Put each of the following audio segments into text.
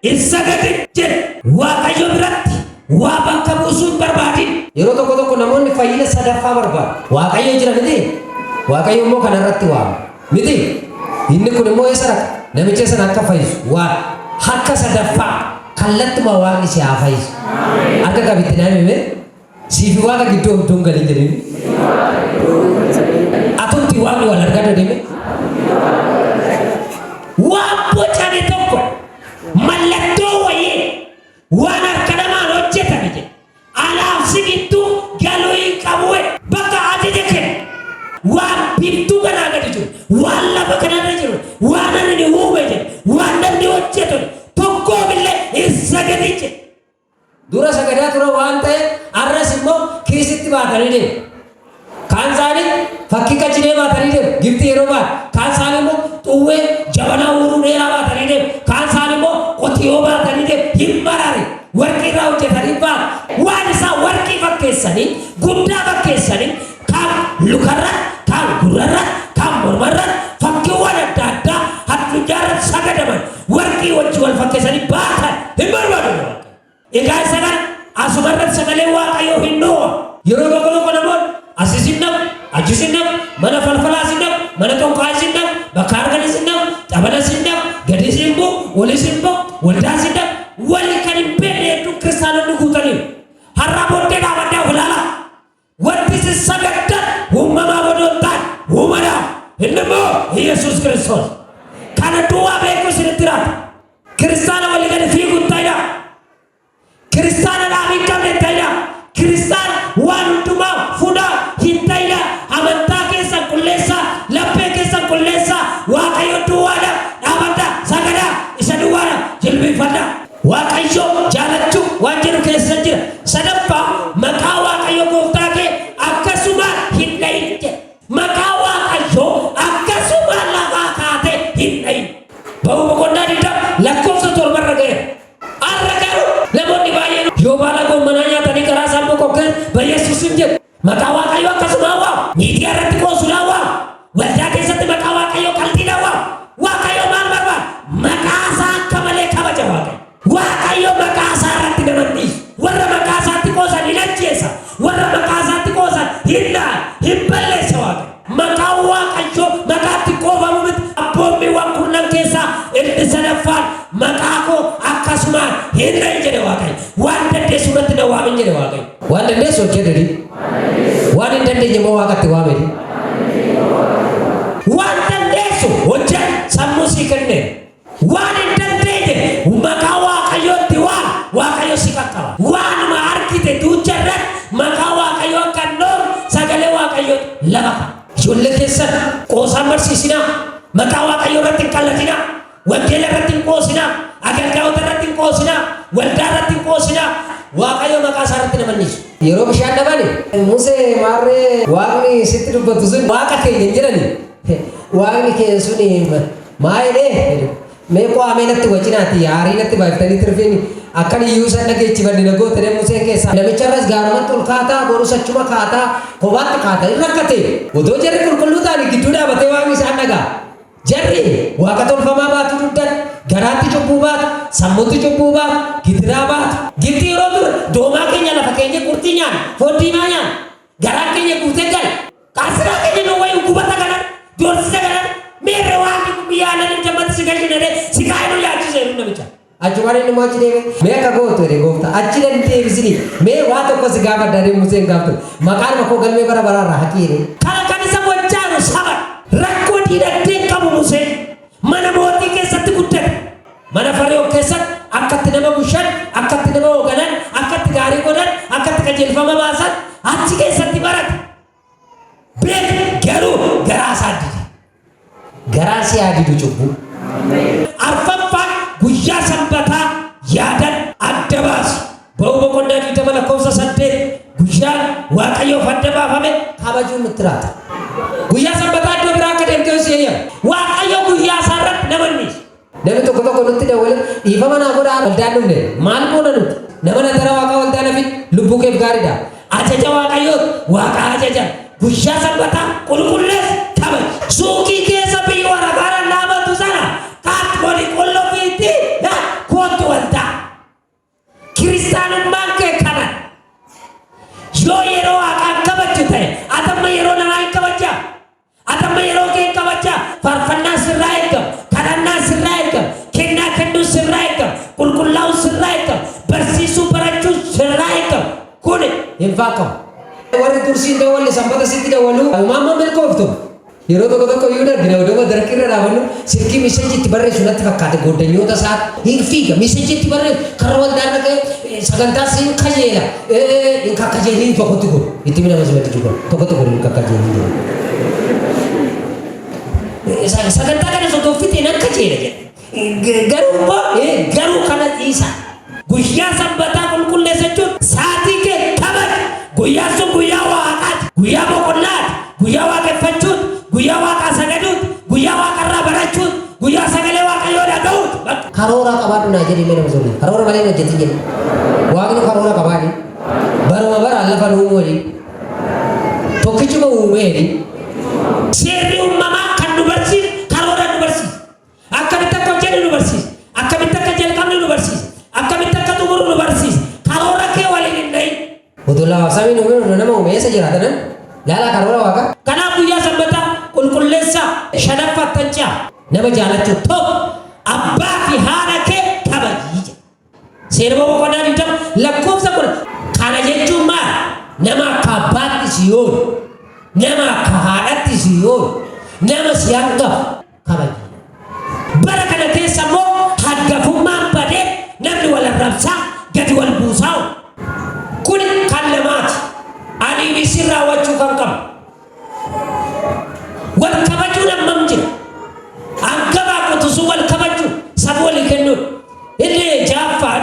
Hin sagadin jedhe. Waaqayyo biratti waa bakka buusuu hin barbaadin. Yeroo tokko tokko namoonni fayyina sadaffaa barbaadu. Waaqayyo jira miti? Waaqayyo immoo kana irratti waama. Miti? Inni kun immoo eessa dhaqa? Namicha sana akka fayyisu waan harka sadaffaa kallattuma Waaqni si haa fayyisu. Harka qabitti naa himime siifi Waaqa gidduu homtuu hin galin jedhini. Atumti Waaqni wal argadhu deeme. Waan bocame tokko, mallattoo wayii, waan harka namaan hojjetame jedhe. Anaaf si gidduu galuu hin qabu jedhe. Bakka ajaja kenne. Waan biiftuu kanaa gadi jiru, waan lafa kanarra jiru, waan ani uume jedhe, waan namni hojjetu tokkoof illee hin sagadin jedhe. Dura sagadaa turan waan ta'eef har'as immoo kiisitti baatanii deemu. Kaan isaanii fakkii qacinee baatanii deemu. Gibxii yeroo ba'an. Kaan isaanii immoo xuwwee jabanaa uuruu dheeraa baatanii deemu. Kaan isaanii immoo qotiyoo baatanii deemu. Hin marare. Warqii irraa hojjetanii baatu. Waan isaa warqii fakkeessanii, guddaa fakkeessanii, kaan lukarra, kaan gurrarra, kaan mormarra, fakkiiwwan adda addaa addunyaa irratti sagadaman warqii wajjin wal fakkeessanii baatan hin barbaadu. Egaa isa kana asuma irratti sagalee Waaqayyoo hin dhoowwa. Yeroo tokko tokko namoonni asis hin dhaqu, achis hin dhaqu, mana falfalaas hin dhaqu, mana xonqaayis hin dhaqu, bakka arganis hin dhaqu, xabalas hin dhaqu, gadis hin bu'u, olis hin ba'u, waldaas hin dhaqu, walii kan hin beekne hedduun kiristaanonni guutaniiru. Har'a booddee dhaabaddaa of ilaalaa. Wanti isin sagaddan uumamaa odoo hin taane uumadha. Inni immoo Yesuus Kiristoos. Kana duwwaa beekuu isinitti raata. Kiristaana walii gadi fiigu hin ta'inaa. Kiristaana dhaabii hin qabne hin ta'inaa. Kiristaana waan hundumaa funaa hin ta'inaa. Amantaa keessan qulleessaa, laphee keessan qulleessaa, Waaqayyo duwwaadha, dhaabadhaa, sagadaa, isa duwwaadha, jilbiinfadhaa. Waaqayyo jaalachuu waan jedhu keessa jira. Sadaffaa, maqaa Waaqayyo gooftaa kee akkasumaan hin dha'in jedha. Maqaa Waaqayyoo akkasumaan lafaa kaatee hin dha'in. Ba'uu boqonnaa 20 lakkoofsa 7 irra ga'eera. Har'a garuu namoonni baay'een yoo baala goommanaa nyaatanii karaa isaan boqoqqeen Bayyesuusim jedhu. Maqaa Waaqayyoo akkasumaan waamu. Miidiyaa irratti qoosuudhaan waamu. Waldaa keessatti maqaa Waaqayyoo qaldiidhaan waamu. Waaqayyo maal barbaada? Maqaa isaa akka malee kabaja Waaqayyo. Waaqayyo maqaa isaa irratti nama hin dhiisu. Warra maqaa isaatti qoosan hin ajjeesa. Warra maqaa isaatti qoosan hin dha'a, hin balleessa Waaqayyo. Maqaan Waaqayyoo maqaatti qoofamu miti. Abboommiiwwan kurnan keessaa inni sadaffaan maqaa koo akkasumaan hin dha'in jedhe Waaqayyo. Waan dandeessu irratti na waamin jedhe Waaqayyo. Waan dandeessu hojjedhu. Waan hin dandeenye immoo Waaqatti waamedi. Waan dandeessu hojjedhu, sammuu sii kenneera. Waan hin dandeenye maqaa Waaqayyootti waan Waaqayyo si qaqqaba. Waanuma argite duucha irratti maqaa Waaqayyoo akka hin dhoofne sagalee Waaqayyootu lafa ka'a. Ijoollee keessan qoosaan barsiisinaa, maqaa Waaqayyoo irratti hin qalladinaa, wangeela irratti hin qoosinaa, agalgaa'ota irratti hin qoosinaa, waldaa irratti hin qoosinaa. Waaqayyo maqaa isaa irratti nama hin dhiisu. Yeroo bishaan dhabani, Musee maarree Waaqni sitti dubbatu sun Waaqa keenya hin jedhani. Waaqni kee suni maa jedhee? Mee qo'aa mee natti wacinaati aarii natti baay'iftanii tirfiin akkan iyyuu isan dhageechifanne na goote dee Museen keessaa. Namicharras gaarumatti ol kaataa, borus achuma kaataa, kophaatti kaata hin rakkate. Otoo jarri qulqulluu ta'anii gidduu dhaabatee Waaqni isaan dhaga'a. Jarri waaqa tolfamaa baatu dugdan, garaatti cubbuu baatu, sammuutti cubbuu baatu, gidiraa baatu. Gibxii yeroo turre doomaa keenya lafa keenyee qurxii nyaanna, foon diimaa nyaanna. Garaan keenya guutee gala. Qaasiraa keenya nu wayu gubata kanan, doorsisa kanan, meerre waaqni kun biyya aannan dammatti si galchine jedhee si kaa'ee nu nyaachise jedhu namicha. Achumaan inni immoo achi deeme, mee akka gootu jedhe gooftaa, achi nan deebisini, mee waa tokko si gaafadha jedhee Museen gaaf ture. Maqaanuma koo galmee bara baraa irraa haqi jedhee. Kana kan isa gochaaru saba. Rakkoo diinagdee hin qabu Museen. Mana mootii keessatti guddate. Mana Fari'oon keessatti akkatti nama bushan, akkatti nama hooganan, akkatti gaarii godhan, akkatti qajeelfama baasan achi keessatti barate. Beek garuu garaa isaa dide. Garaa si haa didu cubbuu. Arfaffaan, guyyaa sanbataa yaadan adda baasi. Ba'uu boqonnaa 20 lakkoofsa 8, guyyaan Waaqayyoof adda baafame kabajuun nutti laata. Guyyaa sanbataa iddoo biraa akka deemtee si eeyyama. Waaqayyo guyyaa isaa irratti nama hin dhiisu. Namni tokko tokko nutti dawwale, dhiifama naa godhaa, waldaan dhufne. Maal goona nuti? Nama na gara Waaqaa waldaa na fidi, lubbuu keef gaariidha. Ajaja Waaqayyooti, Waaqa ajajan. Guyyaa sanbataa qulqulleessi, kabaji. Suuqii keessa biyyi waraqaadhaan dhaabatu sana kaat godhi qollofiitti koottu waldaa. Hin faakkamu. Warri dursiin dawwalle sanbata sitti dawwalu uumama milkooftu. Yeroo tokko tokko iyyuu dargina odoo madarakii irra dhaabannu silkii message itti barreessu natti fakkaate gooddanyoota isaa hin fiiga message itti barreessu karra waldaan dhaqee sagantaa siin kajeela hin kakkajeeliin tokkotti godhu itti mina masumatti jiru tokkotti godhu hin kakkajeeliin jedhu. Sagantaa kana osoo fiteen akka jeela jedha. Garuu immoo garuu kana dhiisa. Guyyaa sanbataa qulqulleessa jechuun sa'aatii kee kabaji. Guyyaan sun guyyaa waaqaati. Guyyaa boqonnaati. Guyyaa waaqeffachuuti. Guyyaa waaqaa sagaduuti. Guyyaa waaqarraa barachuuti. Guyyaa sagalee waaqayyoo dhaga'uuti. Karoora qabaadhu naa jedhi mee nama sun. Karoora malee hin hojjetin jedhi. Waaqni karoora qabaani. Baruma baraan lafa nu uumanii. Tokkichuma uumeeni. Seerri uumamaa kan nu barsiisu karoora nu barsiisa. Akkamitti akka hojjennu nu barsiisa. Akkamitti akka jalqabnu nu barsiisa. Akkamitti akka xumuru nu barsiisa. Karoora kee waliin hin dhahin. Otoo lafaaf samiin uumee nama uume eessa jiraata nan? Laalaa karoora waaqa. Kanaaf guyyaa sanbataa qulqulleessaa shanaffaattan ce'a. Nama jaalachuu tokko abbaa fi haadha kee kabajii jedha. Seera boqonnaa 20 lakkoofsa 10. Kana jechuun maal? Nama akka abbaatti si yoonu, nama akka haadhatti si yoonu, nama si hangafu kabaji. Bara kana keessa immoo hangafummaan badee namni wal arrabsaa gadi wal buusaa oolu. Kun kan namaati. Ani isin raawwachuu kan qabu. Wal kabajuun hammam jira? Hangafaa qutusuu wal kabajuu saba walii kennuun. Inni jaaffaan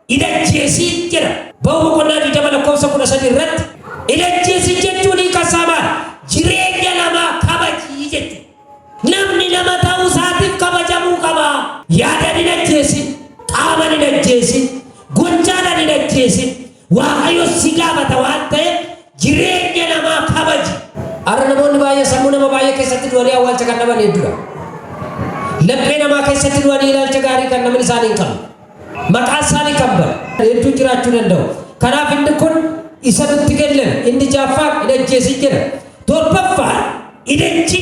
hidhajjeesii jedha. Ba'uu boqonnaa 20 lakkoofsa 13 irratti hidhajjeesii jechuun hiika isaa maali? Jireenya namaa kabajii jechuudha. Namni nama ta'uu isaatiif kabajamuu qaba. Yaadaan hin ajjeesin, qaamaan hin ajjeesin, gochaadhaan hin ajjeesin. Waaqayyo si gaafata waan ta'eef jireenya namaa kabaji. Har'a namoonni baay'ee sammuu nama baay'ee keessatti du'anii awwaalcha kan dhaban hedduudha. Laphee namaa keessatti du'anii ilaalcha gaarii kan namni isaanii hin qabne. Maqaan isaanii kan bade hedduun jiraachuu danda'u. Kanaaf inni kun isa nutti kenname. Inni jaaffaan hin ajjeesin jedha. Torbaffaan hidhachi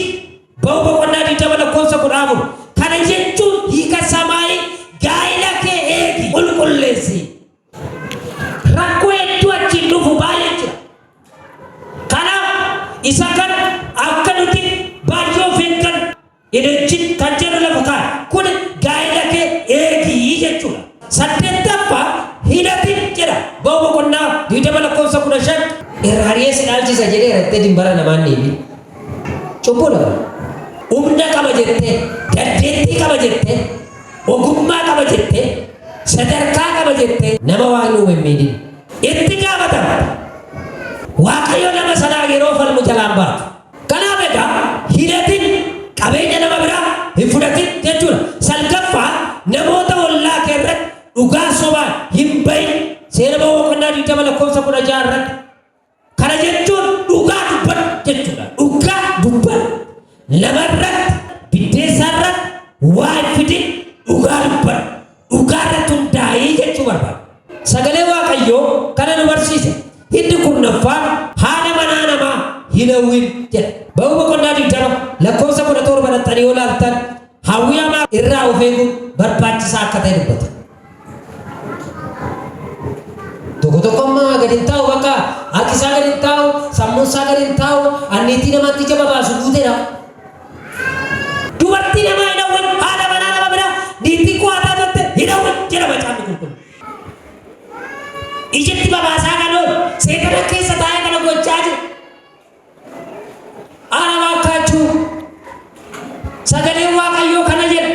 ba'uu boqonnaa 20 lakkoofsa 14. Kana jechuun hiika samaayii gaa'ila kee eegi qulqulleessi. Rakkoo hedduu achiin dhufu baay'ee jira. Kanaaf isa kan akka nuti baay'ee of eeggan hidhachi kan jedhu lafa kaa'e. Kun gaa'ila kee eegii jechuudha. Saddeettaffaa hidhatin jedha. Ba'uu boqonnaa 20 lakkoofsa 15. Irraa si dhaalchisa jedhee irratti dimbara namaan dhiibi. Cubbuudha. Humna qaba jettee, dandeettii qaba jettee, ogummaa qaba jettee, sadarkaa qaba jettee nama waaqni uume hin miidhin. Itti gaafatama. Waaqayyo nama sanaa yeroo falmu jalaan baatu. Kanaaf egaa hidhatin qabeenya nama biraa hin fudhatin jechuudha. Salgaffaa namoota ollaa kee irratti dhugaa sobaan hin bahin. Seera ba'uu boqonnaa 20 lakkoofsa 16 irratti. Kana jechuun dhugaa dubbadhu jechuudha. Dhugaa dubbadhu. Namarratti, biddeessaarratti waa hin fidin dhugaa dubbadhu. Dhugaa irratti hundaa'ii jechuu barbaada. Sagalee Waaqayyoo kana nu barsiisa. Inni kurnaffaan haadha manaa namaa hin hawwin jedha. Ba'uu boqonnaa 20 lakkoofsa 17 dhaxxanii yoo laaltan hawwii hamaa irraa of eeguun barbaachisaa akka ta'e dubbata. Tokko tokko amma gadi hin taa'u bakka harki isaa gadi hin taa'u sammuun isaa gadi hin taa'u anniitii namaatti ija babaasu guuteedha. Dubartii namaa hin hawwin, haadha manaa nama biraa niitii koo haa taatu hin hawwin jedha macaafni qulqulluun. Ijatti babaasaa kan oolu seexana keessa taa'ee kana gochaa jira. Ana baakkaachuu sagaleen Waaqayyoo kana jedha.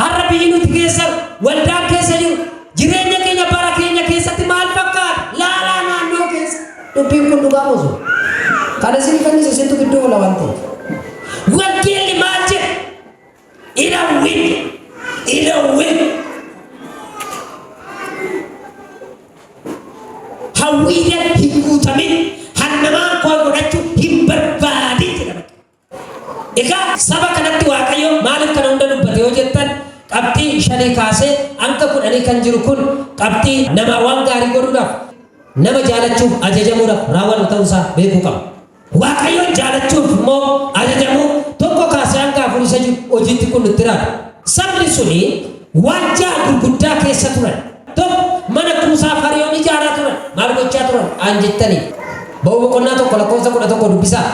Har'a biyyi nuti keessa waldaan keessa jiru jireenya keenya bara keenya keessatti maal fakkaata? Laalaa naannoo keessa. Dubbiin kun dhugaa mosu. Kana isin fannise isintu gidduu oola waan ta'eef. Wangeelli maal jedha? Hin hawwin. Hin hawwin. Hawwiidhaan hin guutamin hannamaan koo godhachuu hin barbaadin jedha. Egaa saba kanatti Waaqayyo maaliif kana hunda dubbate yoo jettan qabxii 5 kaasee hanga 10 kan jiru kun qabxii namaa waan gaarii godhuudhaaf nama jaalachuuf ajajamuudhaaf raawwannu ta'uusaa beekuu qaba. Waaqayyoon jaalachuuf immoo ajajamuu 1 kaasee hanga 4 isa jiru hojiitti kun nutti raada. Sabni suni waan ja'a gurguddaa keessa turan. Tokko mana kuusaa Fariyoon ijaaraa turan. Maal gochaa turan aan jettanii. Ba'uu boqonnaa 1 lakkoofsa 11 dubbisaa.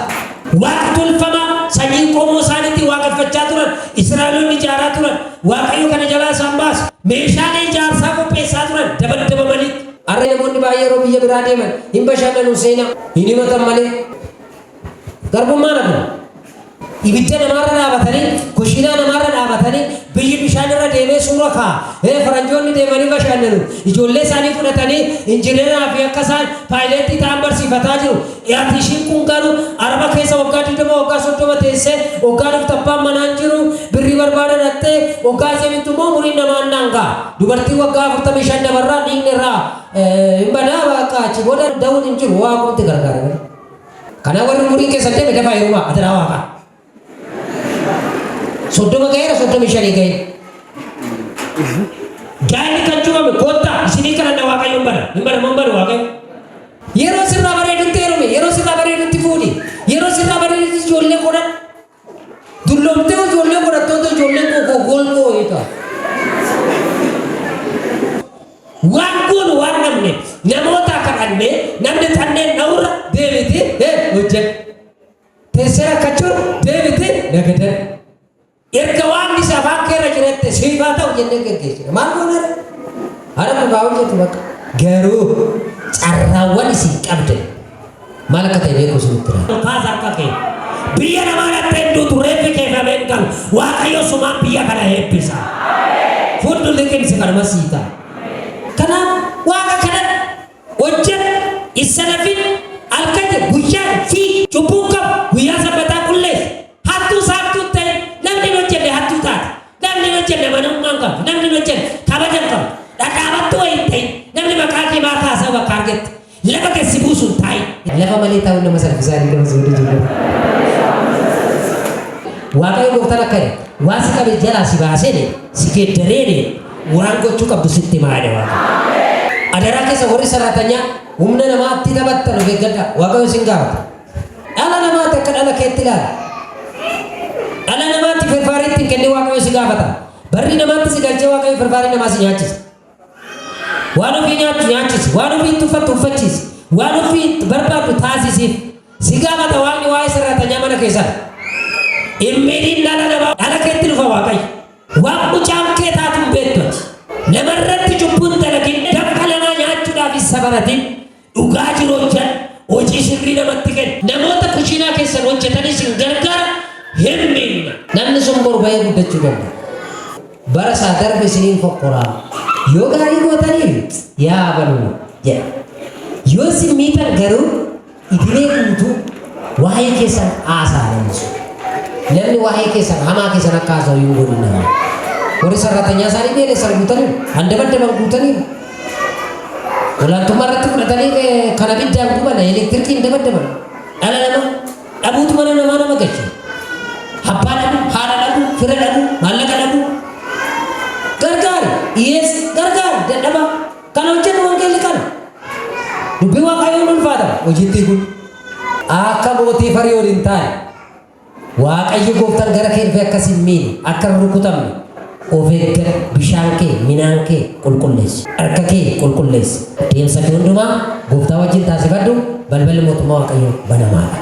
Waaqa tolfamaa sanyii qomoo isaaniitti waaqeffachaa turan. Israa'eloonni ijaaraa turan. Waaqayyo kana jalaa isaan baase. Meeshaalee ijaarsaa qopheessaa turan dabaddabamanii. Har'a namoonni baay'ee yeroo biyya biraa deeman hin bashannanu seenaa hin himatan malee. Garbummaa na kun. Ibidda namaarra dhaabatanii, kushiinaa namaarra dhaabatanii, biyyi bishaan irra deemee suura kaa'a. Faranjoonni deemanii bashannanu. Ijoollee isaanii fudhatanii injineeraa fi akka isaan paayileettii ta'an barsiifataa jiru. Ati ishiin kun garuu Araba keessa waggaa 20 waggaa 30 teessee waggaa dhuftu abbaan manaan jiru birrii barbaada dhattee waggaa ishee immoo umuriin namaan daangaa. Dubartii waggaa 45 dabarraa dhiigni irraa hin badaa bakka achi booda da'uun hin jiru waaqumti gargaara. Kanaaf warri umuriin keessan deeme dafaa heerumaa adaraa waaqaa. 30 ga'eera 35 ga'eera. Gaa'elli kan cuufame koottaa isinii kadhanna Waaqayyo hin bada. Hin bada moo hin badu Waaqayyo? Yeroo sirraa bareedutti heerumi, yeroo sirraa bareedutti fuudhi, yeroo sirraa bareedutti ijoollee godhadhu. Dulloomtee ijoollee godhattoota ijoolleen koo golgoo hiika. Waan goonu waan dhabne namoota kadhanne namni xanneen dha'urra deebiti hojjedhu. Teessee rakkachuun deebiti nagadan. Erga waan isa afaan keerra jiratte siif haa ta'u jennee geggeessina. Maal goona ree? Haadha kun haa hojjetu bakka. Garuu carraawwan isin qabdan maal akka ta'e beekuu isinitti hima. Kaasa harka kee. Biyya namaa dhattee hin duutu reeffi kee famee hin galu. Waaqayyo sumaan biyya kana eebbisa. Fudhu liqimsi kanuma sii ta'a. Kanaaf Waaqa kadhadhu. Hojjedhu. Hin sanafin. Halkan guyyaan fi cubbuun qabu guyyaa sanbataa qulleessi. Hattuu saamtuu hin ta'in. Namni hin hojjenne hattuu taate. Namni hin hojjenne amanamummaa hin qabdu. Namni hin hojjenne kabaja hin qabdu. Dhadhaabattuu wayii hin ta'in. Namni maqaa kee maa kaasaa bakka argetti. Lafa kee si buusu hin taa'in. Lafa malee taa'uun nama salphisaa inni nama sooduu jiru. Waaqayyo gooftaan akka jedhe waan si qabe jalaa si baasee jedhe si geeddaree jedhe waan gochuu qabdu sitti himaa jedhe Waaqayyo. Adaraa keessa warri sarratanyaa humna namaatti taphattan of eeggadhaa. Waaqayyo isin gaafata. Dhala namaatti akka dhala keetti ilaali. Dhala namaatti firfaarii ittiin kennee Waaqayyo si gaafata. Barri namaatti si galchee Waaqayyo firfaarii namaa si nyaachisa. Waan ofii nyaattu nyaachisi. Waan ofii itti uffattu uffachiisi. Waan ofii itti barbaaddu taasisiif. Si gaafata Waaqni waa'ee sarratanyaa mana keessaa. Hin miidhin dhala namaa. Dhala keetti dhufa Waaqayyo. Waan mucaan kee taatu hin beektu ati. Namarratti cubbuu hin dalagin. Dafqa namaa nyaachuudhaaf hin safaratin. Dhugaa jiru hojjedhu. Hojii sirrii namatti kenni. Namoota kushiinaa keessan hojjetanii isin gargaara hin miidhina. Namni sun boru ba'ee guddachuu danda'a. Bara isaa darbe isiniin fokkoraa. Yoo gaarii gootaniif yaa abaluu jedha. Yoo isin miitan garuu idilee guutuu waa'ee keessan haasa'a namni sun. Namni waa'ee keessan hamaa keessan akka haasa'u hin godhinaa. Warri sarratanyaa isaanii beelessan guutaniiru. Handabaddaban guutaniiru. Olaantummaa irratti fudhatanii kan abiddaan guban elektirikiin dabaddaban. Dhala namaa dhabuutu mana namaa nama galcha. Abbaa dhabuu, haadha dhabuu, fira dhabuu, maallaqa dhabuu. Gargaari, hiyyeessa gargaari, dadhabaa. Kana hojjetu wangeelli kana. Dubbii Waaqayyoon ulfaata hojiitti kun. Akka mootii Fariyoon hin taane. Waaqayyo gooftaan gara kee dhufee akka si hin miine, akka hin rukutamne of eeggadhu. Bishaan kee, minaan kee qulqulleessi. Harka kee qulqulleessi. Deemsa kee hundumaa gooftaa wajjin taasifadhu. Balballi mootummaa Waaqayyoo banamaadha.